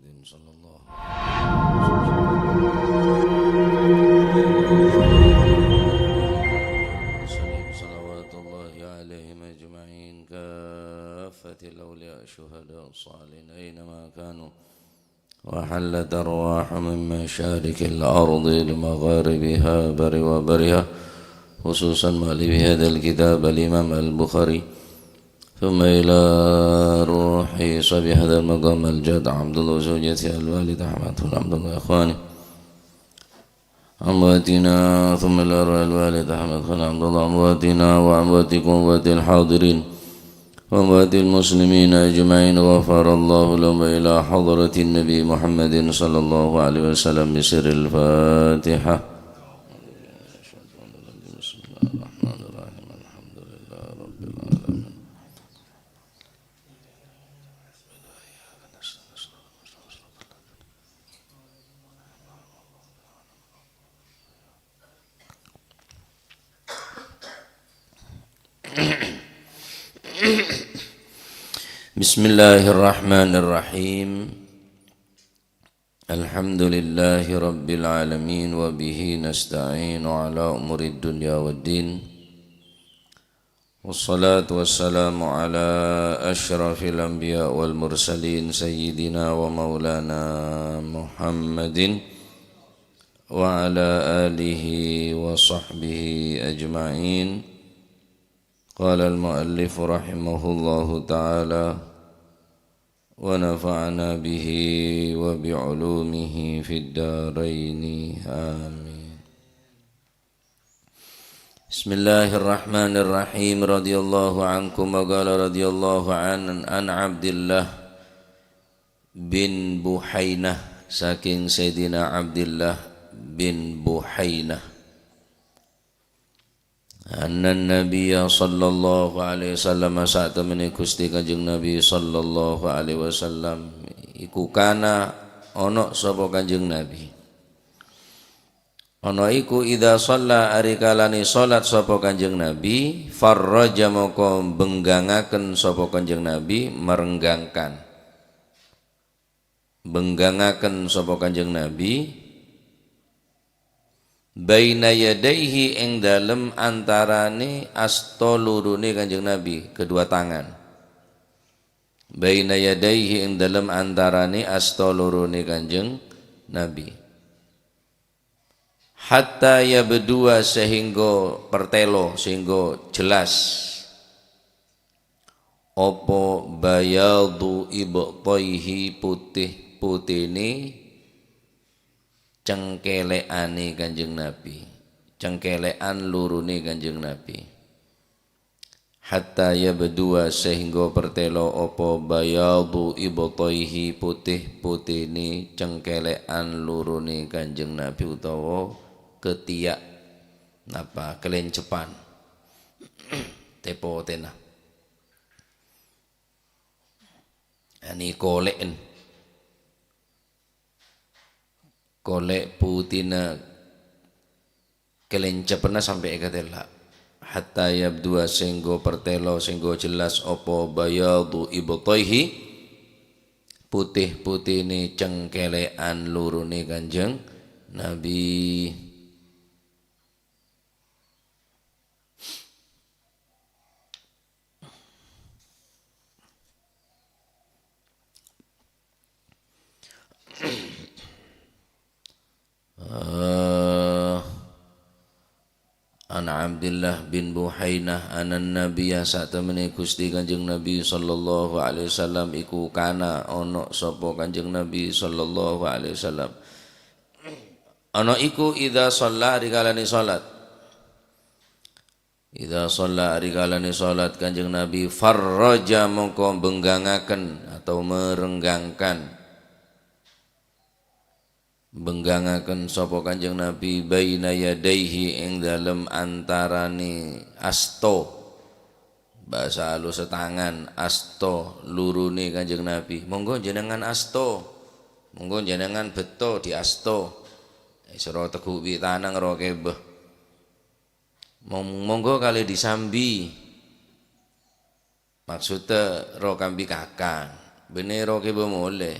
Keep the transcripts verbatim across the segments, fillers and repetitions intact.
صلى الله عليه وسلم. صلوات الله عليهم أجمعين، كافة الأولياء الشهداء الصالحين أينما كانوا، وحلت أرواحهم من مشارق الأرض لمغاربها بر وبرها، خصوصا مؤلف هذا الكتاب الإمام البخاري، ثم إلى روح صاحب هذا المقام الجد عبد الله وزوجته الوالد أحمد بن عبد الله وإخوانه أمواتنا، ثم إلى روح الوالد أحمد خان عبد الله أمواتنا وأمواتكم وأموات الحاضرين وأموات المسلمين أجمعين، غفر الله لهم، وإلى حضرة النبي محمد صلى الله عليه وسلم بسر الفاتحة. بسم الله الرحمن الرحيم. الحمد لله رب العالمين. بسم الله الرحمن الرحيم. الحمد لله رب العالمين، وبه نستعين على أمور الدنيا والدين. والصلاة والسلام على أشرف الأنبياء والمرسلين، سيدنا ومولانا محمد وعلى آله وصحبه أجمعين. قال المؤلف رحمه الله تعالى: ونفعنا به وبعلومه في الدارين. آمين. بسم الله الرحمن الرحيم. رضي الله عنكم، وقال رضي الله عن، عن عبد الله بن بحينة، saking Sayyidina Abdullah bin Buhainah. Annan Nabiyya sallallahu alaihi wasallam, satemene Gusti Kanjeng Nabi sallallahu alaihi wasallam, iku kana, ono sapa Kanjeng Nabi. Ono iku, idza shalla, arikalane salat sapa Kanjeng Nabi, farraja, moko benggangaken sapa Kanjeng Nabi, merenggangkan. Benggangaken sapa Kanjeng Nabi, baina yadaihi, ing dalem antarane asto lurune Kanjeng Nabi, kedua tangan. Baina yadaihi, ing dalem antarane asto lurune Kanjeng Nabi. Hatta yabdua, sehingga pertelo, sehingga jelas. Apa bayadu ibtaihi, putih-putihne cengkelekane Kanjeng Nabi, cengkelekan lurune Kanjeng Nabi. Hatta yabdua, sehingga pertelo apa bayadu ibtaihi, putih-putihne cengkelekan lurune Kanjeng Nabi utawa ketiak, napa, kelencepan, tepotena. Ani kole'en. Kole' putina kelencepenna sampe' ekatela'. Hatta yabdua, senggo pertelo, senggo jelas, apa bayadu ibtaihi, putih-putihne cengkele'an lurune Kanjeng Nabi. Eh, An Abdillah bin Buhainah, anan Nabiya, satemene Gusti Kanjeng Nabi sallallahu alaihi wasallam iku kana, ono sapa Kanjeng Nabi sallallahu alaihi wasallam. Ono iku idza shalla, rikalane salat. Idza shalla, rikalane salat Kanjeng Nabi, farraja, mongko benggangaken atau merenggangkan. Benggangaken sapa Kanjeng Nabi baina yadaihi, ing dalem antarane asto. Basa alus, tangan, asto, lurune Kanjeng Nabi. Monggo jenengan asto. Monggo jenengan beto diasto. Soro teggu' bi' tanang ro keba. Mong-, monggo kale disambi. Maksudda ro kambi kakang, benne ro keba mole.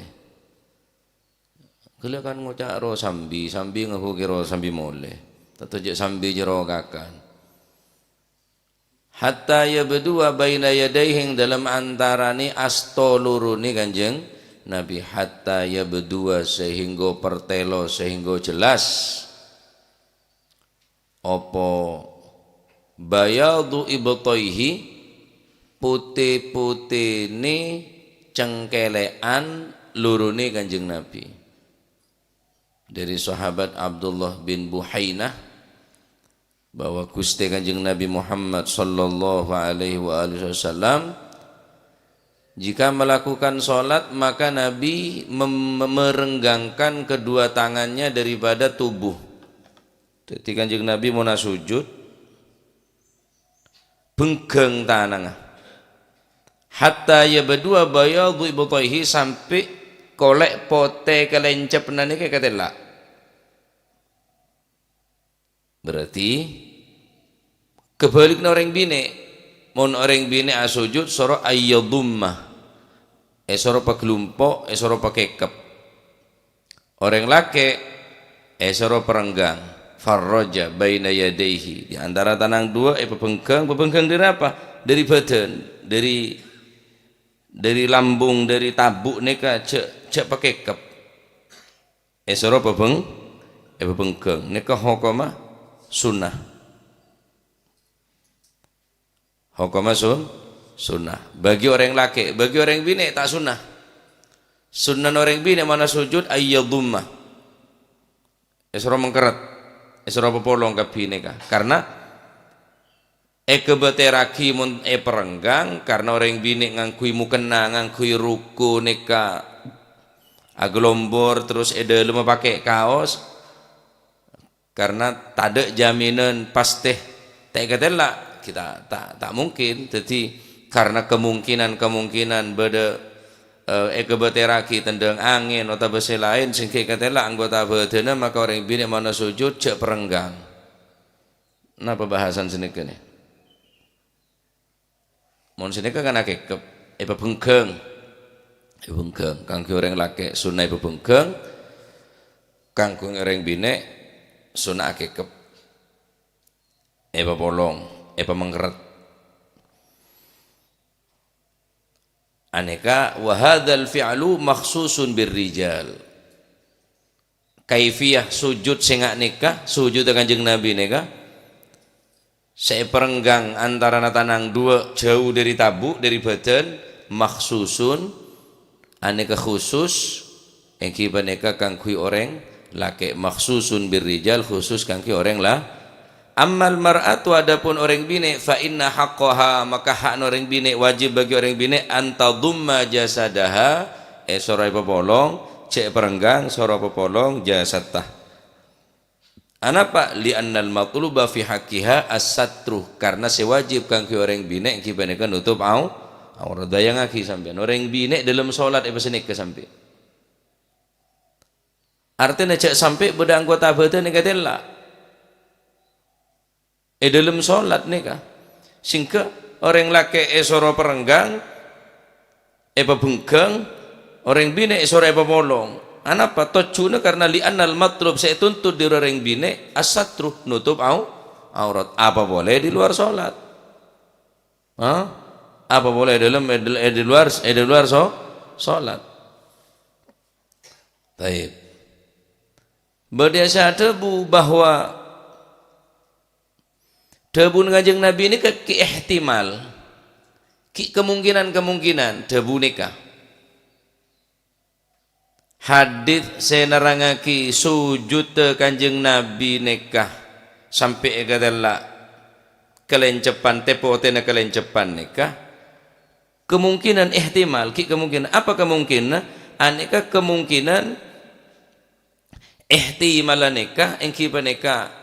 Ghellâ' kan ngoca' rowa sambi, sambi ngaghughi rowa sambi molè. Tato jhâ' sambi jârowa kakan. "Hatta yabduwa baina yadayhi," dâlem antarane asto lorone Kanjeng Nabi. "Hatta yabduwa," sehingga pertelo, sehingga jelas. Apa bayadu ibtaihi, pute-putene cengkele'an lorone Kanjeng Nabi. Dari sahabat Abdullah bin Buhainah, bahwa Guste Kanjeng Nabi Muhammad sallallahu alaihi wa alihi wasallam, jika melakukan salat, maka Nabi mem-, merenggangkan kedua tangannya daripada tubuh. Jadi Kanjeng Nabi mon asujud, benggang tanangnga. "Hatta yabduwa bayadu ibtaihi," sampe' kole' pote kalencepna nèka katella'. Berarti kebalikna orèng binè'. Mon orèng binè' asujud, soro ayyadhumma. Èsoro paglumpo', èsoro pakèkkep. Orèng lakè', èsoro parenggang. Farraja baina yadaihi. Di antara tanang duwâ' èpabenggang, pabenggang dâri apa? Dâri bâdân, dâri, dâri lambung, dâri tabu' nèka jhâ', jhâ' pakèkkep. Èsoro pabeng-, èpabenggang. Nèka hokomma sunnah. Hokomma sun-, sunnah. Bagi orèng lakè', bagi orèng binè' ta' sunnah. Sunnana orèng binè' mon asujud ayyadhumma. Èsoro mengkerret, èsoro papolong kabbhi nèka. Karna èkabâtèrraghi mon èparenggang, karna orèng binè' ngangghuy mukenna, ngangghuy ruku nèka aglombor, terros è dâlemma pakè' kaos, karna tadâ' jaminan pastè ta' èkatella', kita ta', ta' mungkin. Dhâddhi, karna kemungkinan-kemungkinan bâdâ, eh, èkabâtèrraghi tendhâng angèn otabâ sè laèn sehingga èkatella' anggota bâdânna, maka orèng binè' mon asujud jhâ' parenggang. Napa bahasan sanèka nè? Mon sanèka kan akèkkep, èpabenggang. Èpabenggang. Kaangghuy orèng lakè' sunnah èpabenggang, kaangghuy orèng binè' sunnah akèkkep. Èpapolong, èpamengkerret. Anèka, "Wa hadzal fi'lu makhsusun bir rijal." Kaifiyah sujud sè nga' nèka, sujudda Kanjeng Nabi nèka, sè èparenggang antarana tanang duwâ' jhâu dâri tabu', dâri bâdân, makhsusun, anèka khusus, èngghi panèka kaangghuy orèng lakè', makhsusun bir rijal, khusus kaangghuy orèng la-, Ammal mar'atu, adapun orèng binè', fa inna haqqaha, maka hakna orèng binè', wajib bagi orèng binè', an tadhumma jasadaha, èsoro èpapolong, jhâ' èparenggang, soro èpapolong jasadda. Anapa? Li annal matluba fi haqqiha as-satru, karna sè wajib kaangghuy orèng binè' èngghi panèka nutup au-, aurat. Bâjângaghi sampèyan, orèng binè' dâlem salat èpasanèka sampè'. Artèna jhâ' sampè' bâdâ anggota bâdân èkatella' è dâlem salat nèka. Sèngghâ orèng lakè' èsoro parenggang, èpabenggang, orèng binè' èsoro èpapolong. Anapa? Tojjhuna karna li annal matlub sè ètuntut dâri orèng binè' as-satru, nutup au-, aurat. Apa polè di luar salat? Ha? Apa polè è dâlem, è dâ-, è di luar, è di luar so-, salat? Taib. Bâdâ sè adhâbu bahwa dhâbuna Kanjeng Nabi nèka ghi' ihtimal, ghi' kemungkinan-kemungkinan dhâbu nèka. Hadits sè nerrangngaghi sujudda Kanjeng Nabi nèka sampè' èkatella' kalèncepan, tèpo otena kalèncepan nèka, kemungkinan ihtimal, ghi' kemungkinan. Apa kemungkinan? Anèka kemungkinan ihtimal nèka èngghi panèka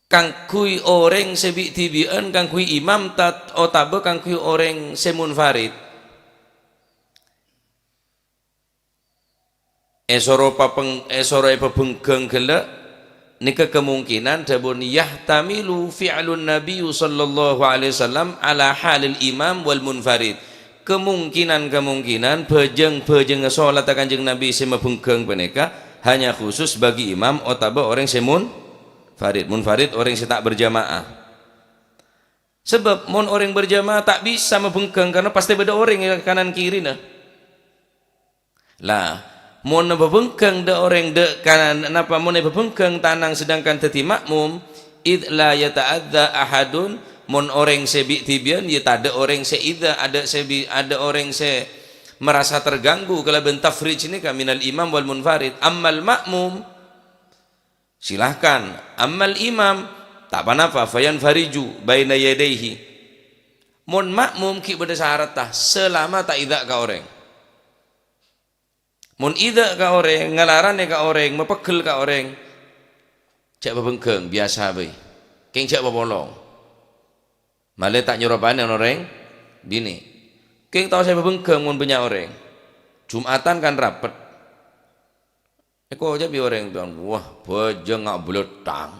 kaangghuy orèng sè bi'-dhibi'ân, kaangghuy imam tat-, otabâ kaangghuy orèng sè munfarid. Èsoro papeng-, èsoro èpabenggang ghellâ', nèka kemungkinan dhâbuna yahtamilu fi'lun Nabiyyu sallallahu alaihi wasallam ala halil imam wal munfarid. Kemungkinan-kemungkinan bhâjâng-bhâjângnga sholatta Kanjeng Nabi sè mabhengghâng panèka hanya khusus bagi imam otabâ orèng sè munfarid. Munfarid orèng sè ta' berjamaah. Sabâb mon orèng berjamaah ta' bisa mabhengghâng karna pastè bâdâ orèng è kanan kirina. La, mon èbhâbhengghâng dâ' orèng dâ' kanan, napa mon èbhâbhengghâng tanang sedangkan dhâddhi ma'mum, id la yata'adza ahadun, mon orèng sè bi'-dhibi'ân, ya tadâ' orèng sè idza, adâ' sè bi-, adâ' orèng sè merasa terganggu kalabân tafrij nèka minal imam wal munfarid. Ammal ma'mum, silahkan. Ammal imam, ta' ponapa, fayanfariju baina yadaihi. Mon ma'mum ghi' bâdâ saratta, salama ta' idza ka orèng. Mon idza ka orèng, ngalarane ka orèng, mapeggel ka orèng, jhâ' bhâbhengghâng, biyasa bhâi. Kèng jhâ' papolong. Malè ta' nyoropanè orèng binè'. Kèng tao sè bhâbhengghâng mon bânnya' orèng. Jum'atan kan rapet. Èkoca' bi' orèng bilang, "Wah, bhâjâng nga' belettang."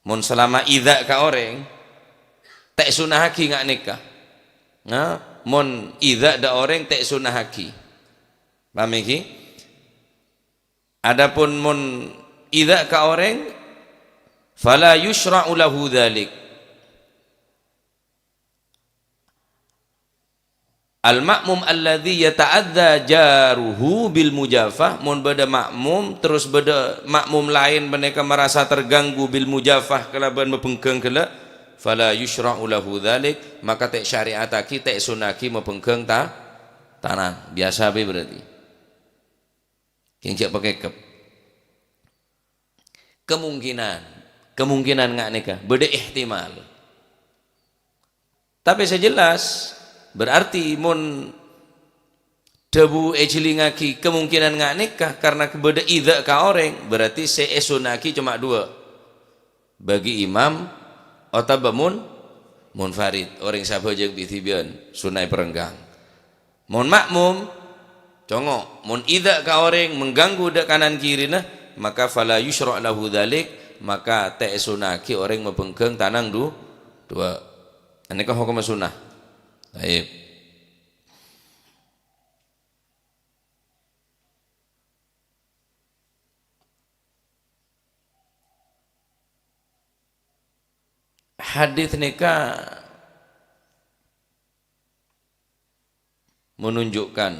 Mon salama idza ka orèng, ta' èsunnahaghi nga' nèka. Nah, mon idza dâ' orèng ta' èsunnahaghi. Paham ghi? Adapun mon idza ka orèng, fala yusyra'u lahu dzalik. Al-ma'mum alladzi yata'adza jaruhu bil mujafah, mon bâdâ ma'mum, terros bâdâ ma'mum laèn panèka marasa terganggu bil mujafah kalabân mabhengghâng ghellâ', fala yusyra'u lahu dzalik, maka ta' èsyari'attaghi, ta' èsunnahaghi mabhengghâng ta-, tanang. Biyasa bhâi berarti. Kèng jhâ' pakèkkep. Kemungkinan, kemungkinan nga' nèka, bâdâ ihtimal. Tapè sè jelas, berarti mon dhâbu èjhilingaghi kemungkinan nga' nèka karna bâdâ idza ka orèng, berarti sè èsunnahaghi coma duwâ'. Bagi imam otabâ mun-, munfarid, orèng sè abhâjâng bi'-dhibi'ân, sunnah èparengghâng. Mon ma'mum, congo', mon idza ka orèng mengganggu dâ' kanan kirina, maka fala yusyra'u lahu dzalik, maka ta' èsunnahaghi orèng mabhengghâng tanang du-, duwâ'. Anèka hokomma sunnah. Taib. Hadits nèka menunjukkan,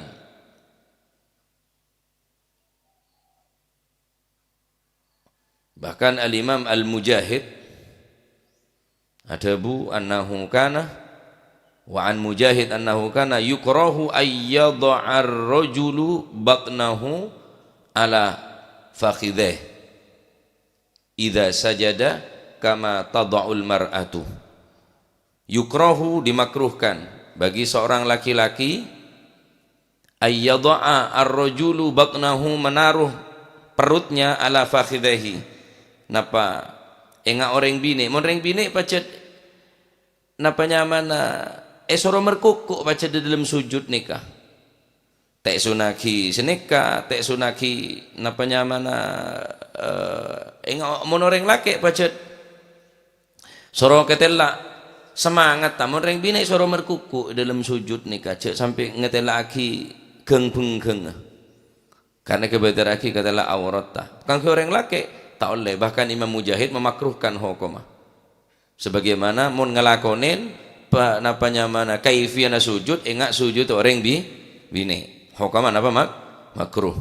bahkan Al-Imam Al-Mujahid adhâbu, "Annahu kana," wa an Mujahid annahu kana yukrahu ayyadha'ar rajulu batnahu ala fakhidhaih idza sajada kama tadha'ul mar'atu. Yukrahu, dimakruhkan bagi seorang laki-laki, ayyadha'a ar-rajulu batnahu, menaruh perutnya ala fakhidhaihi. Napa enga' orèng binè'? Mon orèng binè' pajhât napa nyamana èsoro merkoko' pajhât è dâlem sujud nèka. Ta' èsunnahaghi sanèka, ta' èsunnahaghi napa nyamana, eh, enga-, mon orèng lakè' pajhât soro katella' samangatta, mon orèng binè' soro merkoko' è dâlem sujud nèka, jhâ' sampè' ngatella'aghi ghâng-bhengghângnga. Karna èkabâtèrraghi katella' auratta. Kaangghuy orèng lakè' ta' ollè, bahkan Imam Mujahid memakruhkan hokomma. Sebagaimana mon ngalakonè pa-, napa nyamana kaifiyana sujud, enga' sujud orèng bi-, binè'. Hokomma napa mak-, makruh.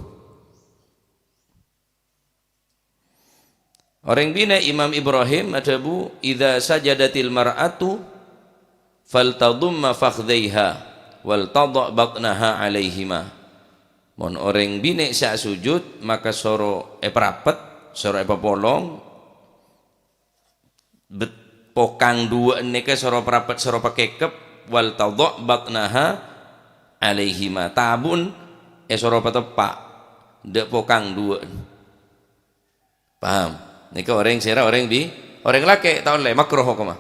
Orèng binè' Imam Ibrahim adhâbu, "Idza sajadatil mar'atu faltadhumma fakhdhaiha wal tadha' batnaha 'alaihima." Mon orèng binè' sè asujud, maka soro èparapet, soro èpapolong, bet-, pokang duwâ'ân nèka soro parapet, soro pakèkkep, "Wal tadha' batnaha 'alaihima." Tabu'en èsoro pateppa', dâ' pokang duwâ'ân. Paham? Nèka orèng sèra, orèng bi-, orèng lakè' ta' ollè, makruh hokomma.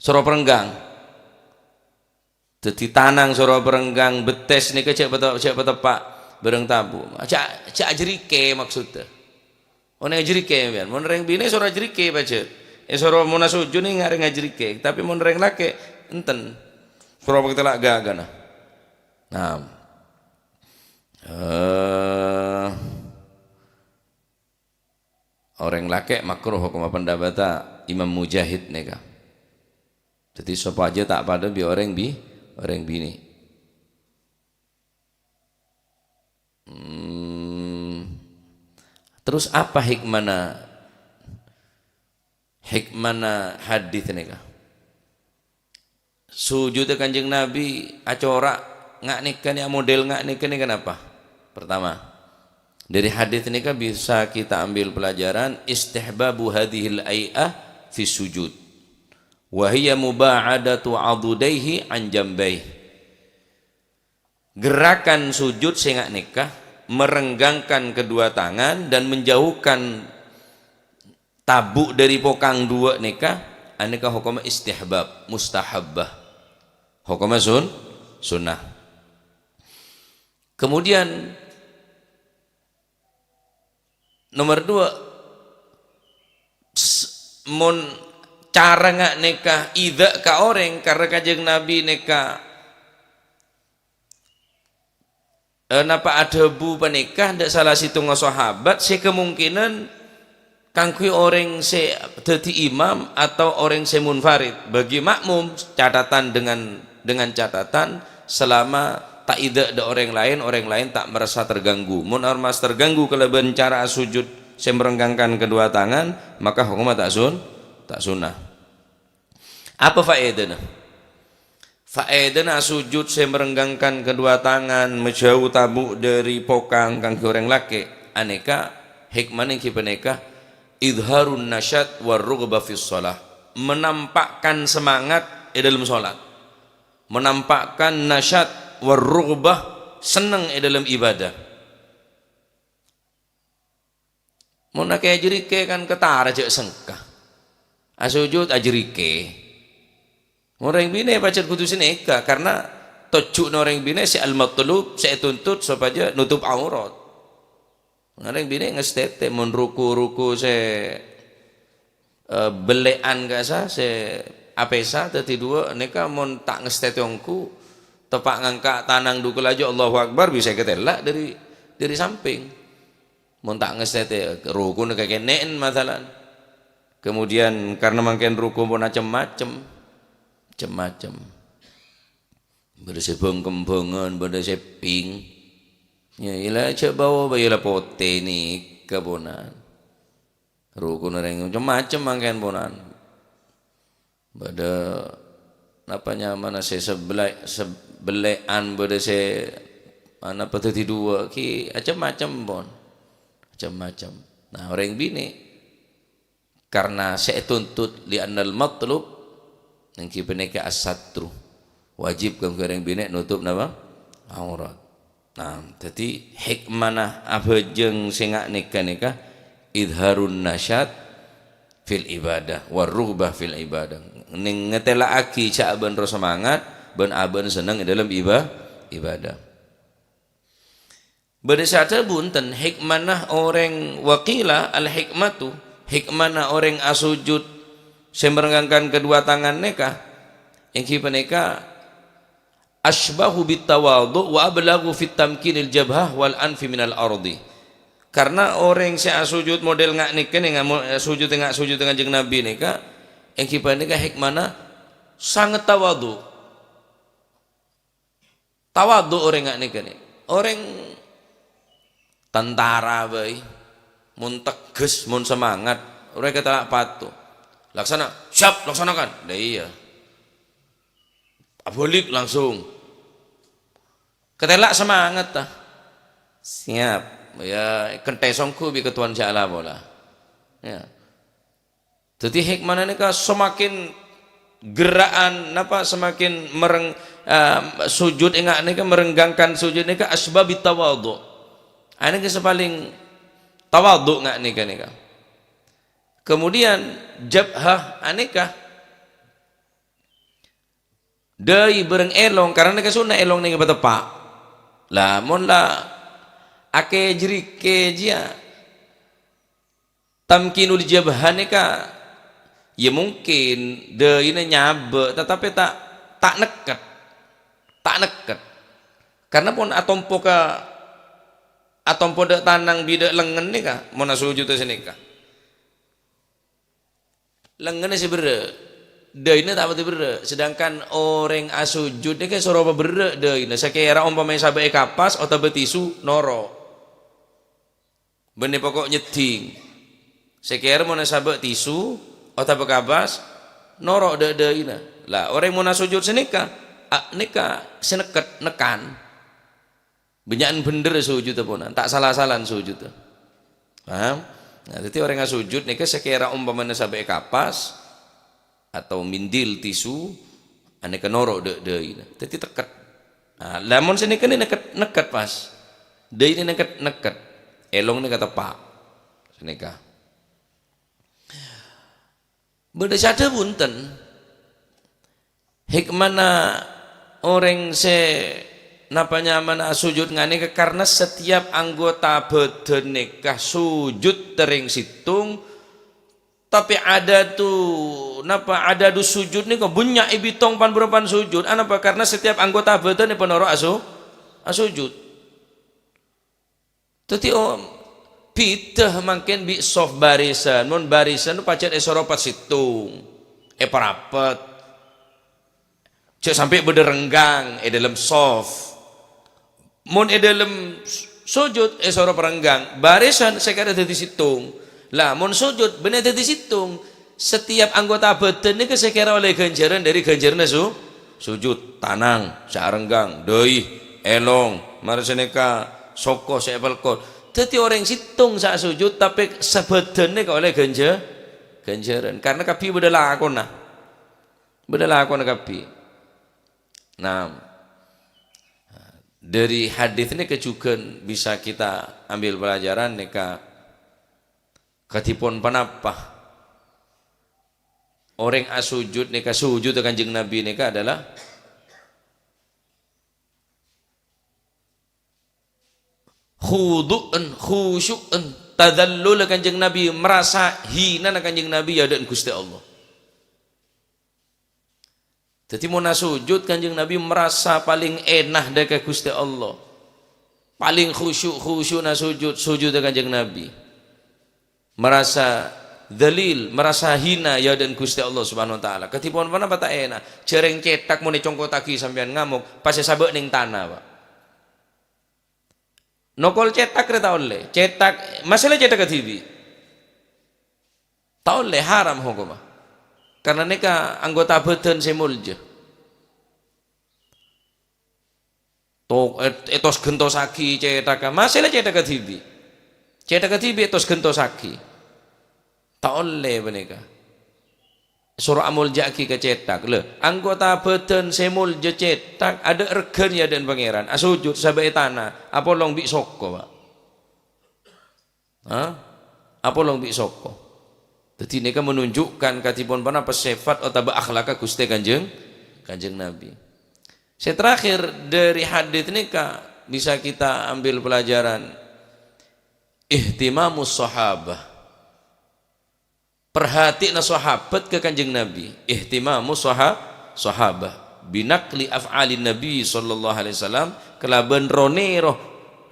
Soro parengghâng. Dhâddhi tanang soro parengghâng, bettès nèka jhâ' pate-, jhâ' pateppa' bârâng tabu'. Jhâ', jhâ' ajhârikè maksoddhâ. Onèng ajhârikè sampèyan. Mon rèng binè' soro ajhârikè pajhât. Èsoro mon asojud nèng arèng ajhârikè. Tapè mon rèng lakè', Enten. Soro patella' ghâghâna. Nah. Eh, orèng lakè' makruh, hokomma pendapatta Imam Mujahid nèka. Dhâddhi sopajâ ta' padâ bi' orèng bi-, orèng binè'. Hmm. Terus apa hikmana, hikmana hadis nèka? Sujudda Kanjeng Nabi acora' nga' nèka nè, model nga' nèka nè, kenapa? Pertama, dari hadis nèka bisa kita ambil pelajaran istihbabu hadhil ai'ah fi sujud. Wa hiya muba'adatu adudaihi an jambaih. Gerakan sujud sè nga' nèka, merenggangkan kedua tangan dan menjauhkan tabu' dari pokang duwâ' nèka, anèka hokomma istihbab, mustahabbah. Hokomma sun-, sunnah. Kemudian, nomor dua, s-, mon cara nga' nèka idhâ' ka orèng, karena Kanjeng Nabi nèka Eh, napa adhâbu panèka dâ' sala sèttonga sahabat sè kamongkènan kaangghuy orèng sè dhâddhi imam atau orèng sè munfarid, bagi makmum, catatan dengan, dengan catatan selama ta' idhâ' dâ' orèng laèn, orèng laèn ta' merasa terganggu. Mon ormas terganggu kalabân cara asujud sè merenggangkan kedua tangan, maka hokomma ta' sun-, ta' sunnah. Apa faèdana? Faèdana sujud sè merenggangkan kedua tangan, majâu tabu' dâri pokang kaangghuy orèng lakè'. Anèka, hikmana èngghi panèka, idharun nasyat war rughbah fis shalah. Menampakkan semangat è dâlem sholat. Menampakkan nasyat war rughbah, senneng è dâlem ibadah. Mon akè ajârikè kan ketara jâ' sengka. Asujud ajârikè. Mon orèng binè' pajhât kodhu sanèka, karena tojjhuna orèng binè' sè al-matlub, sè ètuntut sopajâ notop aurat. Mon orèng binè' ngastètè, mon ruku-ruku sè, eh, bellè'an ka'issa, sè apèsa dhâddhi duwâ', nèka mon ta' ngastètè ongghu, teppa' ngangka' tanang dhu kalajâ Allahu Akbar, bisa èkatella' dâri, dâri sampèng. Mon ta' ngastètè, rukuna kakènè'en, masalan. Kemudian, karena mangkèn ruku pon macem-macem. Macem-macem. Bâdâ sè bâng-kembhângan, bâdâ sè pink. Ya, iyâ la, jhâ' bâo, bâ, iyâ la potè nèka, ponan. Rukuna rèng macem-macem mangkèn, ponan. Bâdâ, napa nyamana, sè sebelai-, sebelè'an, bâdâ sè, napa, dhâddhi duwâ', ghi' acem-macem, pon. Acem-macem. Nah, orèng binè', karena sè ètuntut, li'annal matlub, èngghi panèka as-satru. Wajib kaangghuy orèng binè' notop napa? Aurat. Nah, dhâddhi hikmana abhâjâng sè nga' nèka nèka idharun nasyat fil ibadah, war rughbah fil ibadah. Nèng ngatella'aghi jhâ' abâ'na rowa semangat, bân abâ'na senneng è dâlem iba-, ibadah. Bâdâ sè adhâbu enten, hikmana orèng, wa qila al hikmatu, hikmana orèng asujud sè merenggangkan kedua tangan nèka, èngghi panèka asbahu bit tawadhu' wa ablaghu fit tamkinil jabhah wal anfi minal ardi. Karena orèng sè asujud model nga' nèka nè, ngamo-, sujud nga', sujud Kanjeng Nabi nèka, èngghi panèka hikmana sanget tawadhu'. Tawadhu' orèng nga' nèka nè. Orèng tantara bhâi, mon tegghes, mon semangat, orèng katella' pato. "Laksana, siap, laksanakan." Lah iyâ. Abâlik langsung. Katella' semangat, ta. Siap. Ya, kenthes ongghu bi' kettowan sè ala pola. Ya. Dhâddhi hikmana nèka semakin gerra'an, napa, semakin mereng-, eh, sujud è nga' nèka, merenggangkan sujud nèka asbabit tawadhu'. Anèka sè palèng tawadhu' nga' nèka, nèka. Kemudian jabhah anèka. Dâi bârâng èlong, karana ka sunna èlong nèng pateppa'. Lah, mon la akè jârikè jiyâ, tamkinul jabhah nèka, ya mungkin dâina nyabâ', tatapi ta', Ta' nèkket. Ta' nèkket. Karna pon atompo ka, atompo dâ' tanang bi' dâ' lengngen nèka, mon asojudda sanèka. Lengngenna sè berrâ', dâina ta' patè berrâ'. Sedangkan orèng asojud nèka èsoro paberrâ' dâina. Sakèra ompama èsabâ'â kapas otabâ tisu, noro'. Bânnè poko' nyeddhing. Sakèra mon èsabâ' tisu otabâ kapas, noro' dâ'-dâina. La, orèng mon asojud sanèka, a, nèka sè nèkket, nèkkan. Bânnya'an bhendher sojudda ponan, ta' sala-salan sojudda. Paham? Nah, dhâddhi orèng asojud nèka sakèra ompamana sabâ'â kapas atau mindil, tisu, anèka noro' dâ'-dâina. Dhâddhi tèkket. Nah, lamon sanèka nè nèkket, nèkket pas. Dâina nèkket, nèkket. Èlong nèka teppa'. Sanèka. Bâdâ sè adhâbu bhunten. Hikmana orèng sè napa nyamana asojud nganèka karna setiap anggota bhâdhân nèka sojud terrèng sèttong, tapè adadu, napa adadu sojud nèka bânnya' èbitong pan-bârâmpan sojud. Anapa? Karna setiap anggota bhâdhân èpanoro' aso-, asojud. Dhâddhi, oh, bhidhâ mangkèn bi' sof barisan. Mon barisan pajhât èsoro pas sèttong, èparapet. Jhâ' sampè' bâdâ renggang è dâlem sof. Mon è dâlem s-, sojud èsoro parenggang, barisan sè kèra dhâddhi sèttong. La, mon sojud bânnè dhâddhi sèttong, setiap anggota bhâdhân nèka sè kèra ollè ghânjhârân dâri ghânjhârânna su-, sojud, tanang, sè arenggang, dâi, èlong, mara sanèka soko sè èpelkot. Dhâddhi orèng sèttong sè asojud, tapè sabhâdhân nèka ollè ghânjhâ-, ghânjhârân. Karna kabbhi bâdâ lakona. Bâdâ lakona kabbhi. Nah, dâri hadis nèka jhughân bisa kita ambil pelajaran nèka. Kadhipon ponapa? Orèng asojud nèka, sojudda Kanjeng Nabi nèka adalah khudu'an, khusyu'an, tadzallul Kanjeng Nabi, merasa hinana Kanjeng Nabi è adâ'na Ghustè Allah. Dhâddhi, mon asojud Kanjeng Nabi merasa palèng èna dâ' ka Ghustè Allah. Palèng khusyuk-khusyukna sojud, sojudda Kanjeng Nabi. Merasa dzalil, merasa hina è adâ'na Ghustè Allah Subhanahu wa Ta'ala. Kadhipon ponapa ta' èna? Jhâreng cèthak mon ècongkottaghi sampèyan ngamok, pas èsabâ' neng tana, Pak. Nokol cèthak rè ta' ollè. Cèthak, masalah cèthak kadhibi'. Ta' ollè, haram hokomma. Karna nèka anggota bhâdhân sè molja. To-, èt-, ètos-gentossaghi cèthakka, masalah cèthak kadhibi'. Cèthak kadhibi' ètos-gentossaghi. Ta' ollè panèka. Soro amolja'aghi ka cèthak. Lho, anggota bhâdhân sè molja cèthak, adâ' règhâna è adâ'na Pangèran. Asojud, sabâ' è tana, apolong bi' soko, Pak. Ha? Apolong bi' soko. Dhâddhi nèka menunjukkan kadhipon ponapa sèfat otabâ akhlakka Ghustè Kanjeng, Kanjeng Nabi. Sè terakhir dâri hadits nèka bisa kita ambil pelajaran ihtimamus sahabah. Perhatianna sahabat ka Kanjeng Nabi, ihtimamu saha-, sahabah, binaqli af'alin Nabi sallallahu alaihi wasallam, kalabân ro-nèro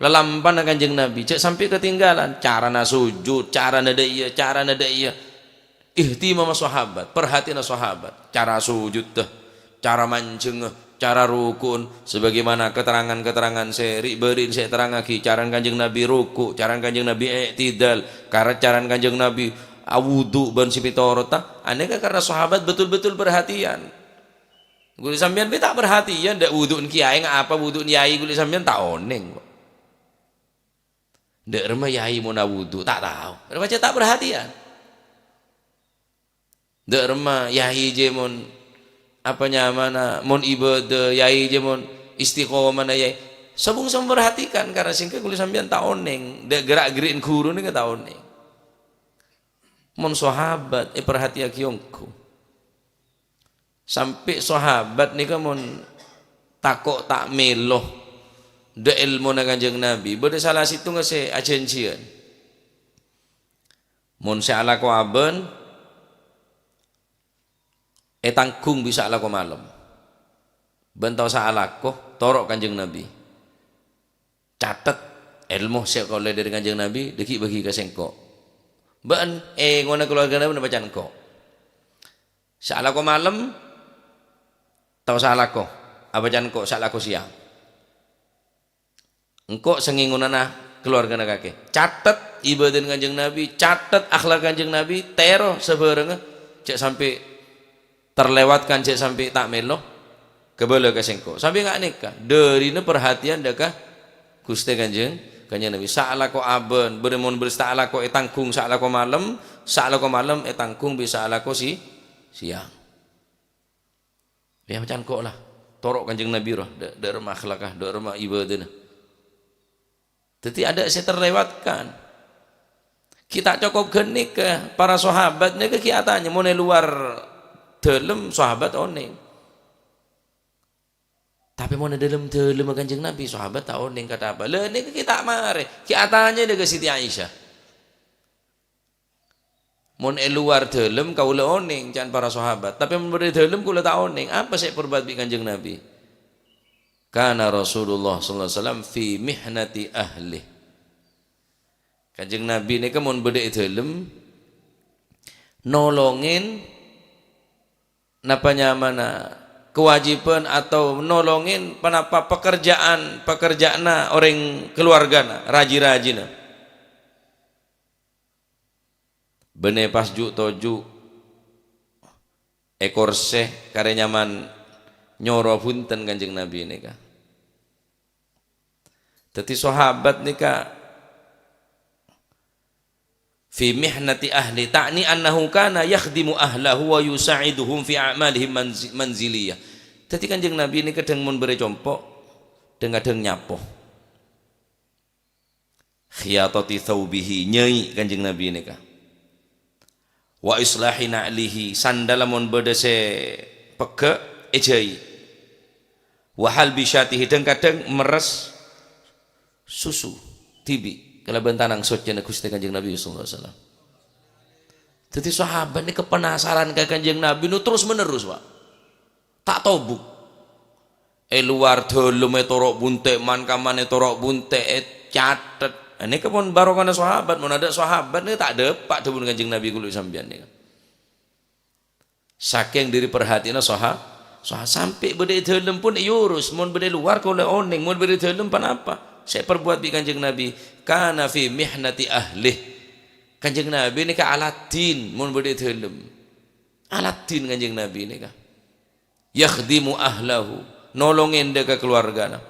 lalampanna Kanjeng Nabi, jhâ' sampè' katinggalan, carana sujud, carana dâ' iyâ, carana dâ' iyâ. Ihtimama sahabat, perhatianna sahabat, cara sujudda, cara manjhengnga, cara ruku'un, sebagaimana keterangan-keterangan sè ri'-bâri'na sè èterrangngaghi, carana Kanjeng Nabi ruku', carana Kanjeng Nabi i'tidal, kar-, carana Kanjeng Nabi awudu' bân sè pètorotta. Anèka karna sahabat betul-betul perhatian. Ghulâ sampèyan bi' ta' perhatian, dâ' wudu'na kèyaè, ngapa wudu'na yai ghulâ sampèyan ta' onèng, kok. Dâ' remma yai mon awudu', ta' tao. Rèng pajhât ta' perhatian. Dâ' remma yai jiyâ mon, apa nyamana, mon ibadah, yai jiyâ mon istiqomana yai. Sobung-sobung perhatikan, karna sèngghâ ghulâ sampèyan ta' onèng, dâ' gerak-geri'na ghuru nèka ta' onèng. Mon sahabat èparhatèyaghi ongghu. Sampè' sahabat nèka mon tako' ta' mèlo dâ' èlmona Kanjeng Nabi, bâdâ sala sèttonga sè ajhânjhiyân. Mon sè alako abân, ètangghung bisa alako malem. Bân tao saalako, toro' Kanjeng Nabi. Catet èlmo sè èkaollè dâri Kanjeng Nabi, dhâggi' bâgi ka sèngko'. Bân, è, ngona kalowarga Nabi napa can engko'. Saalako malem, tao saalako, apa can engko' saalako sèyang. Engko' sè ngèngonana kalowargana kakè. Catet ibâdâna Kanjeng Nabi, catet akhlak Kanjeng Nabi, tèro sabhârângnga, jhâ' sampè' terlewatkan, jhâ' sampè' ta' mèlo, kabâlâ ka sèngko'. Sampè' nga' nèka, dârina parhatèyan dâ' ka Ghustè Kanjeng, Kanjeng Nabi. Saalako abân, bârâ mon bârâs ta' alako ètangghung saalako malem, saalako malem ètangghung bi' saalako si-, sèyang. Yâ, macan ko' la. Toro' Kanjeng Nabi rowa, dâ', dâ' remma akhlakka, dâ' remma ibâdâna. Dhâddhi, adâ' sè terlewatkan. Ghi' ta' cokop ghânèka, para sahabat nèka ghi' atanya, mon è lowar dâlem, sahabat onèng. Tapè mon è dâlem-dâlemma Kanjeng Nabi, sahabat ta' onèng kata apa. Lha, nèka ghi' ta' marè, ghi' atanya dâ' ka Siti Aisyah. Mon è lowar dâlem, kaulâ onèng, ca'na para sahabat. Tapè mon bâdâ è dâlem, kaulâ ta' onèng. Apa sè èparbuat bi' Kanjeng Nabi? Kana Rasulullah sallallahu alaihi wasallam fi mihnati ahlih. Kanjeng Nabi nèka mon bâdâ è dâlem, nolongè napa nyamana kewajiban atau nolongè ponapa pekerjaan-pekerjaanna orèng kalowargana, raji-rajina. Bânnè pas ju' toju' è korsè karè nyaman nyoro bhunten Kanjeng Nabi nèka. Dhâddhi sahabat nèka fi mihnati ahli, ta'ni annahu kana yakhdimu ahlahu wa yusa'iduhum fi a'malihim manzi-, manziliyah. Dhâddhi Kanjeng Nabi nèka dhâng mon bârâ compo', dhâng-kadhâng nyapo. Khiyatati thaubihi, nyai' Kanjeng Nabi nèka. Wa islahi na'lihi, sandalla mon bâdâ sè pegghâ', èjhâi'. Wa halbi syatihi, dhâng-kadhâng merres susu dhibi' kalabân tanang soccèna Ghustè Kanjeng Nabi sallallahu alaihi wasallam. Dhâddhi sahabat nèka penasaran ka Kanjeng Nabi nèka terus-menerus, Pak. Ta' tobu'. È lowar dâlem ètoro' bhunte', man-kamman ètoro' bhunte', ècatet. Nèka pon barokana sahabat, mon adâ' sahabat nèka ta' dâpa' dhâbuna Kanjeng Nabi kaulâ sampèyan nèka. Sakèng dâri parhatèyanna saha-, saha-, sampè' bâdâ è dâlem pon èyorus, mon bâdâ è lowar kaulâ onèng, mon bâdâ è dâlem ponapa sè èparbuat bi' Kanjeng Nabi, kana fi mihnati ahlih. Kanjeng Nabi nèka Aladdin, mon bâdâ è dâlem. Aladdin Kanjeng Nabi nèka. Yakhdimu ahlahu, nolongè dâ' ka kalowargana.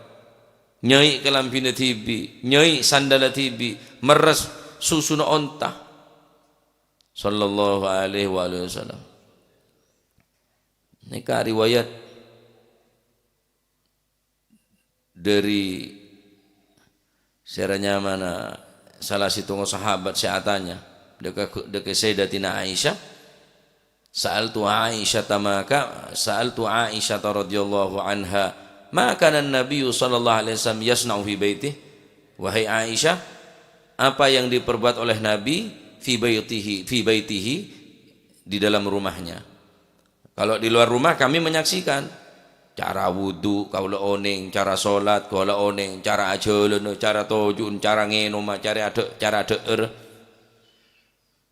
Nyai' kalambhina dhibi', nyai' sandalla dhibi', merres susuna onta. Sallallahu alaihi wa alihi wasallam. Nèka riwayat dâri sè ra nyamana sala sèttonga sahabat sè atanya dâ' ka, dâ' ka Sayyidatina Aisyah, "Sa'altu Aisyata ma ka-, sa'altu Aisyata radhiyallahu anha, ma kana Nabiyyu sallallahu alaihi wasallam yasna'u fi baitih?" Wahai Aisyah, apa yang diperbuat oleh Nabi fi baitihi, fi baitihi, di dalam rumahnya? Kalau di luar rumah kami menyaksikan cara wudu, kaulâ onèng, cara sholat, kaulâ onèng, cara ajhâlâna, cara toju'na, cara ngènoma, cara adâ-, cara adhâ'âr.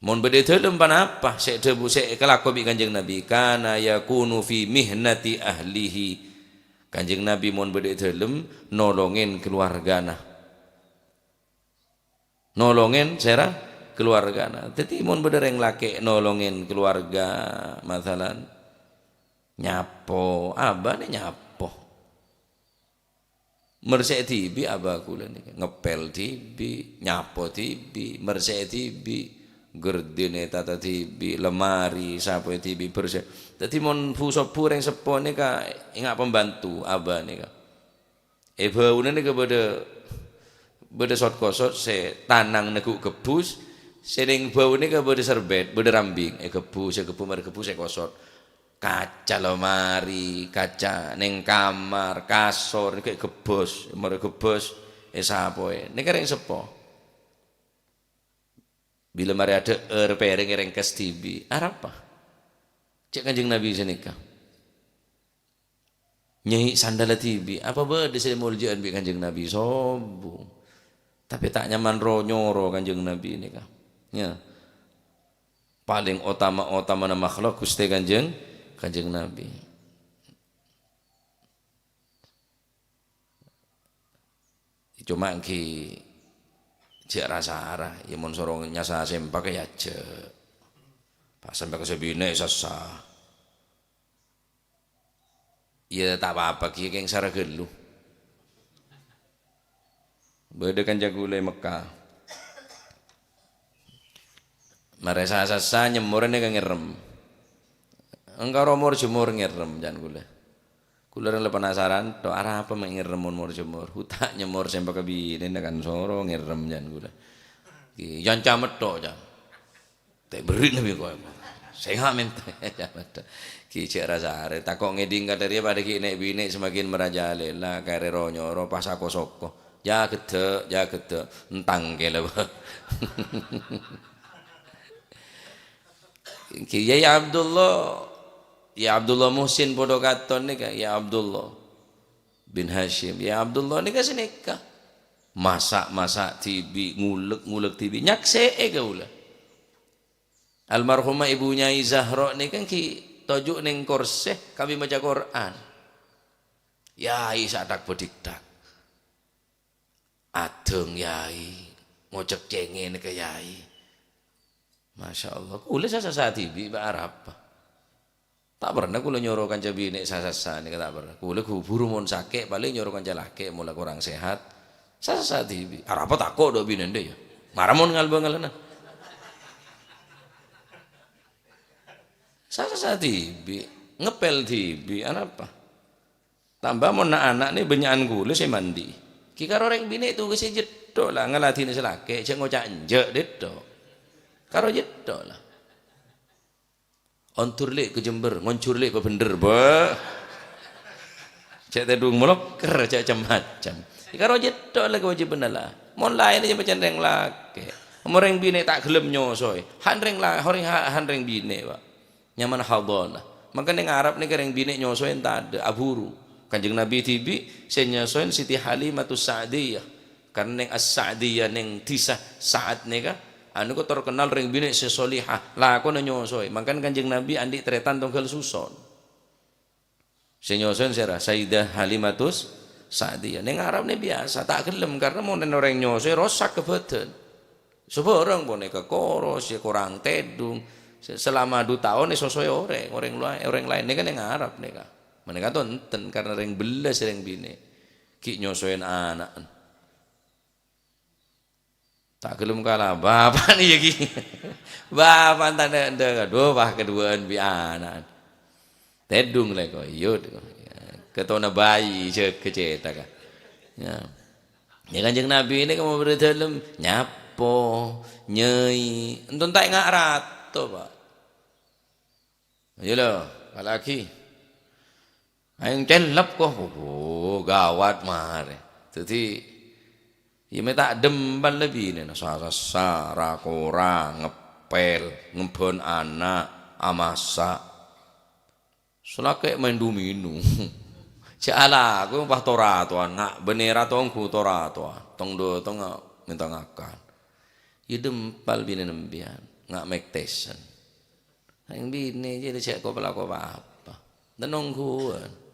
Mon bâdâ è dâlem ponapa sè èdhâbu, sè èkalako bi' Kanjeng Nabi? Kana yakunu fi mihnati ahlihi. Kanjeng Nabi mon bâdâ è dâlem, nolongè kalowargana. Nolongè sèra kalowargana. Dhâddhi, mon bâdâ rèng lakè' nolongè kalowarga, masalan, nyapo, abâna nyapo. Mersè'è dhibi' abâ kaulâ nèka. Ngepèl dhibi', nyapo dhibi', mersè'è dhibi', gordèna ètata dhibi', lemari, sapoè dhibi', bersè. Dhâddhi, mon bu-, sobbhu rèng seppo nèka enga' pembantu, abâ nèka. È bâuna nèka bâdâ, bâdâ sot-kosot sè tanangnga ghu' ghebbhus, sè neng bâuna nèka bâdâ serbèt, bâdâ rambing, èghebbhus, èghebbhus, marè ghebbhus èkosot. Kaca lemari, kaca neng kamar, kasor, nèka èghebbhus, marè ghebbhus, èsapoè. Nèka rèng seppo. Bilâ marè adhâ'âr, pèrèng èrèngkes dhibi'. Arapa? Cè' Kanjeng Nabi sanèka. Nyai' sandalla dhibi', apa bâdâ sè èmoljâ'ân bi' Kanjeng Nabi? Sobung. Tapè ta' nyaman ro-nyoro Kanjeng Nabi nèka. Ya. Palèng otama-otamana makhluk Ghustè Kanjeng, Kanjeng Nabi. Coma ènggi jhâ' ra-sara, ya mon soro nyassa sèmpak ya jhâ'. Pas sèmpak sè binè' sassa. Ya ta' pa-apa, ghi' kèng sara ghâllu. Bâdâ kanca kaulâ è Mekkah. Marè sa-sassa nyemmor nèka ngèrrem. Èngkara mor-jemmor ngèrrem, can kaulâ. Kaulâ rèng la penasaran, "Tho, arapa mè' ngèrrem mon mor-jemmor?" Hu ta' nyemmor sèmpak binèna kan soro ngèrrem, can kaulâ. Ghi, can camet tho, can. "Tè' berri' nabi kowe." "Sènga' mènta." Ghi jhâ' ra-sara. Tako' ngèdhing kadhâriyâ padâ ghi' nè'-binè' semakin merajalela, karè ro-nyoro, pas sako-soko. "Jâ' ghedda', jâ' ghedda'." Entang kèla, Pak. Ghi, ya, ya Abdullah. Ya Abdullah Muhsin padâ katon nèka, ya Abdullah bin Hashim. Ya Abdullah nèka sanèka. Masa'-masa' dhibi', ngulek-ngulek dhibi'. Nyaksè'è kaulâ. Almarhumah Ibu Nyai Zahra nèka ghi toju' neng korsè kabbhi maca Qur'an. Yai satak-bhâdhiktak. Adhâng yai, ngocèk cèngèna ka yai. Masya Allah, kaulâ sa-sassa dhibi', Pak, arapa? Ta' pernah kaulâ nyoro kanca binè' sa-sassa nèka, ta' pernah. Kaulâ gu-, buru mon sakè', palèng nyoro kanca lakè' mola korang sehat. Sa-sassa dhibi'. Arapa tako' dâ' binèna, yâ? Mara mon ngalbâ-ngalana. Sa-sassa dhibi', ngepèl dhibi', arapa? Tamba mon na'-ana' nè bânnya'an kaulâ sè mandi. Ghi karo rèng binè' tugas sè jheddho la, ngaladhinè sè lakè', jhâ' ngoca' enjâ' dhidhu. Karo jheddho la. Ondur lè' ka jembhâr, ngonjhur lè' pabhendher, bâ. Jhâ' tèdung molokker, jhâ' cem-macem. Ghi karo jheddho la kawâjibhânna la. Mon laèn jhâ' pacèn rèng lakè'. Mon rèng binè' ta' ghellem nyosoè. Han rèng la-, horèng ha-, han rèng binè', Pak. Nyamana hadhanah. Mangkana neng Arab nèka rèng binè' nyosoè tadâ', aburu. Kanjeng Nabi dhibi' sè nyosoè Siti Halimatus Sa'diyah. Karna neng As-Sa'diyah neng dhisa Sa'ad nèka, anu kok terkenal rèng binè' sè solihah, lakona nyosoè. Mangkana Kanjeng Nabi andi' tarètan tongghâl suson. Sè nyosoè sèra? Sayyidah Halimatus Sa'diyah. Neng Arab nè biyasa, ta' ghellem karna mon orèng nyosoè rosak ka bhâdhân. Sabhârâng panèka koros, ya korang tèdung. Se-, selama du taon èsosoè orèng, orèng laè-, orèng laèn nèka neng Arab nèka. Panèka tonten karna rèng bellas rèng binè'. Ghi' nyosoè ana'na. Ta' ghellem kala, bapa'na yâ, ghi. Bapa'na ta' nèndhâng, aduh, pas kaduwâ'ân bi' ana'na. Tèdung lè ko, iyâ, katona bayi jâgâ cèthagghâ. Ya. Ya, Kanjeng Nabi nèka mon bâdâ dâlem, nyapo, nyai, ento ta' enga' rato, Pak. Iyâ lho, apalagi. Aèng cellep ko, oh, gawat marè. Dâddhi, iyâ mè' ta' dempal la binèna, sa-, sassa, ra-kora, ngepèl, ngembhân ana', amassa'. Salakè maèn du-mèndu. Jhâ' alako pas to-ratowan, nga' bânnè ra-tongghu to-ratowan. Tong-dâtong nga' mènta ngakan. Iyâ dempal binèna sampèyan, nga' mèktèsan. Rèng binè' jârèya jhâ' ko-, palako pa-apa. Tenongguwân.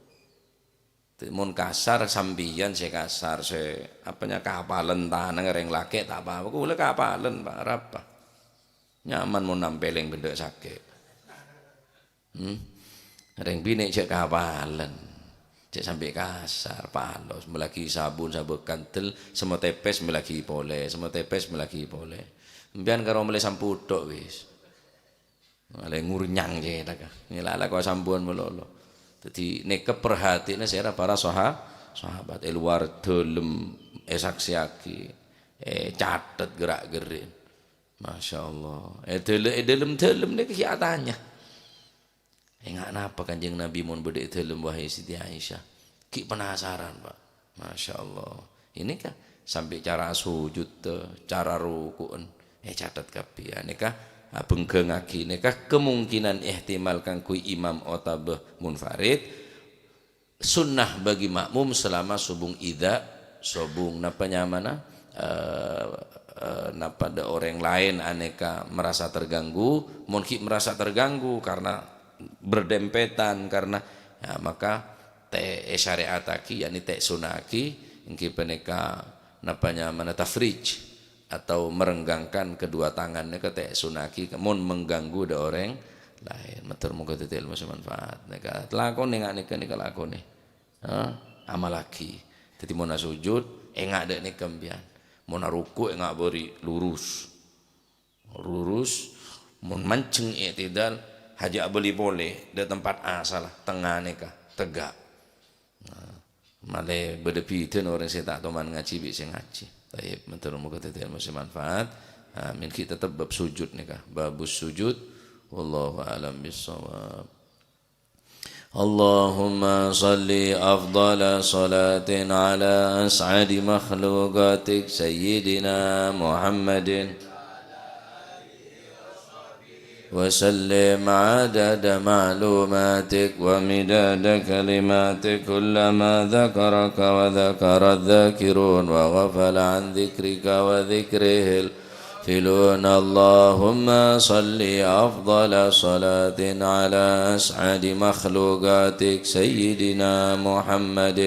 Mon kasar, sampèyan sè kasar, sè, apanya, kapalen tanang rèng lakè' ta' pa-apa. Kaulâ kapalen, Pak, arapa? Nyaman mon nampèlèng bhendhâ' sakè'. Hmm? Rèng binè' jhâ' kapalen. Jhâ' sampè' kasar, palos. Mellèaghi sabun sabâ' kandel, sè matèpès mellèaghi polè, sè matèpès mellèaghi polè. Sampèyan karo mellè sampo tok wis. Malè ngurnyang cèthagghâ. Ngèlala ko sambuwân malolo. Dâddhi nèka perhatianna sèra para soha-, sahabat. È lowar dâlem èsaksèyaghi, ècatet gerak-gerik. Masya Allah. È dâle-, è dâlem-dâlem nèka ghi' atanya. Enga' napa Kanjeng Nabi mon bâdâ è dâlem, wahai Siti Aisyah? Ghi' penasaran, Pak. Masya Allah. Ini kan sampai cara sujud, eh, cara ruku'en. Eh, catet kabbhi ya. Nèka abhângghângaghi. Nèka kemungkinan ihtimal kaangghuy imam otabâ munfarid. sunnah bagi makmum selama sobung idza, sobung napa nyamana, eh, eh, napa dâ' orèng laèn anèka merasa terganggu, mon ghi' merasa terganggu karena berdempetan, karena, ya, maka ta' èsyarè'attaghi, yakni ta' èsunna'aghi, èngghi panèka napa nyamana tafrij atau merenggangkan kedua tangan nèka ta' èsunna'aghi, mon mengganggu dâ' orèng laèn. Mator moga dhâddhi ilmu sè manfaat. Nèka lakonè, nga' nèka, nèka lakonè. Ha? Amallaghi. Dhâddhi mon asojud, enga' dâ' nèka sampèyan. Mon aruku', enga' bâri' lurus. Lurus. Mon manjheng i'tidal, jhâ' abâli polè dâ' tempat asalla, tengnga nèka, tegghâ'. Nah, malè bâdâ bhidhâna orèng sè ta' toman ngajhi bi' sè ngajhi. Tayyib, mator moga dhâddhi ilmu sè manfaat. Amin. Ghi' tetep bab sujud nèka. Babus sujud. Wallahu a'lam bissawab. اللهم صل أفضل صلاة على أسعد مخلوقاتك سيدنا محمد وسلم عدد معلوماتك ومداد كلماتك، كلما ذكرك وذكر الذاكرون وغفل عن ذكرك وذكره الغافلون. اللهم صل أفضل صلاة على أسعد مخلوقاتك سيدنا محمد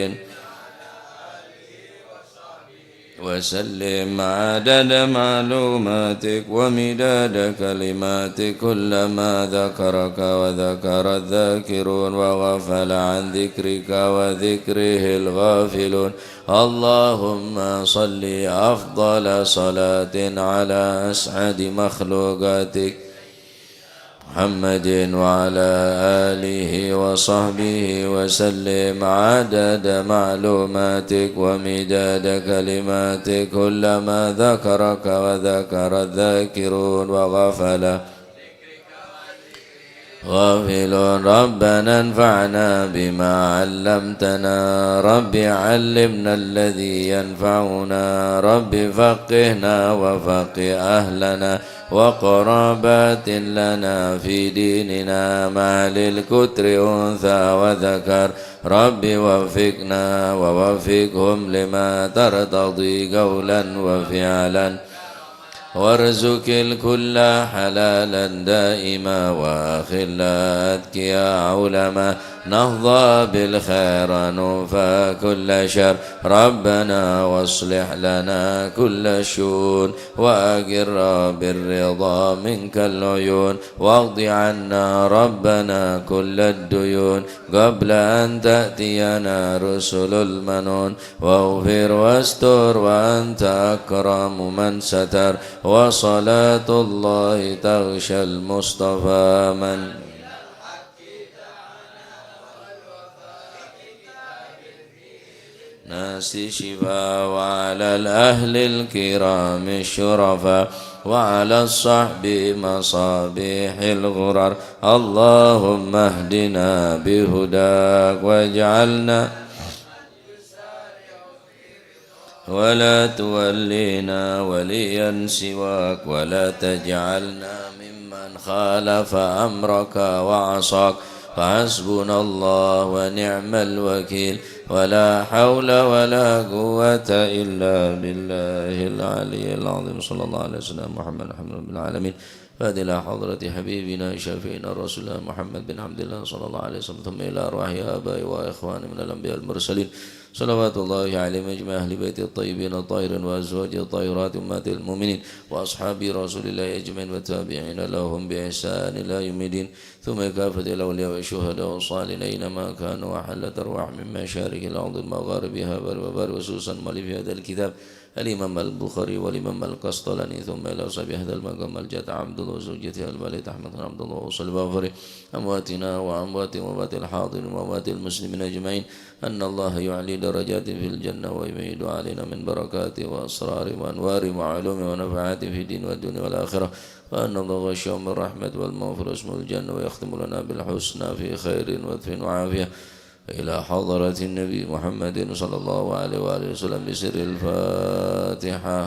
وسلم عدد معلوماتك ومداد كلماتك، كلما ذكرك وذكر الذاكرون وغفل عن ذكرك وذكره الغافلون. اللهم صل أفضل صلاة على أسعد مخلوقاتك محمد وعلى آله وصحبه وسلم عدد معلوماتك ومداد كلماتك، كلما ذكرك وذكر الذاكرون وغفل غافلون. ربنا انفعنا بما علمتنا، رب علمنا الذي ينفعنا، رب فقهنا وفقه أهلنا وقرابات لنا في ديننا مع أهل الكتر أنثى وذكر. رب وفقنا ووفقهم لما ترتضي قولا وفعلا، وارزق الكل حلالا دائما، وأخلاء أتقياء علماء، نحظى بالخير وننفى كل شر. ربنا واصلح لنا كل الشؤون، وأقر بالرضا منك العيون، واقض عنا ربنا كل الديون، قبل أن تأتينا رسل المنون، واغفر واستر وأنت أكرم من ستر، وصلاة الله تغشى المصطفى من الناس شفاء، وعلى الأهل الكرام الشرفاء، وعلى الصحب مصابيح الغرر. اللهم اهدنا بهداك واجعلنا ولا تولينا وليا سواك، ولا تجعلنا ممن خالف أمرك وعصاك. فحسبنا الله ونعم الوكيل، ولا حول ولا قوة إلا بالله العلي العظيم. صلى الله على سيدنا محمد الحمد لله رب العالمين. فإلى حضرة حبيبنا شفيعنا رسول الله محمد بن عبد الله صلى الله عليه وسلم، ثم إلى أرواح آبائي وإخواني من الأنبياء والمرسلين، صلوات الله عليهم أجمعين، أهل بيته الطيبين الطاهرين وأزواجه الطاهرات أمهات المؤمنين وأصحاب رسول الله أجمعين والتابعين لهم بإحسان إلى يوم الدين، ثم كافة الأولياء والشهداء والصالحين أينما كانوا وحلت أرواحهم من مشارق الأرض ومغاربها وبر وبحر، وخصوصا مؤلف هذا الكتاب الإمام البخاري والإمام القسطلاني، ثم إلى صاحب هذا المقام الجد عبد الله وزوجته الوالد أحمد بن عبد الله وصلى وغفر أمواتنا وأموات وأموات الحاضرين وأموات المسلمين أجمعين، أن الله يعلي درجاتهم في الجنة ويميد علينا من بركاته وأسراره وأنواره وعلومه ونفحاته في الدين والدنيا والآخرة، وأن الله يغشاهم بالرحمة والمغفرة ويسكنهم الجنة ويختم لنا بالحسنى في خير ولطف وعافية. إلى حضرة النبي محمد صلى الله عليه وآله وسلم بسر الفاتحة.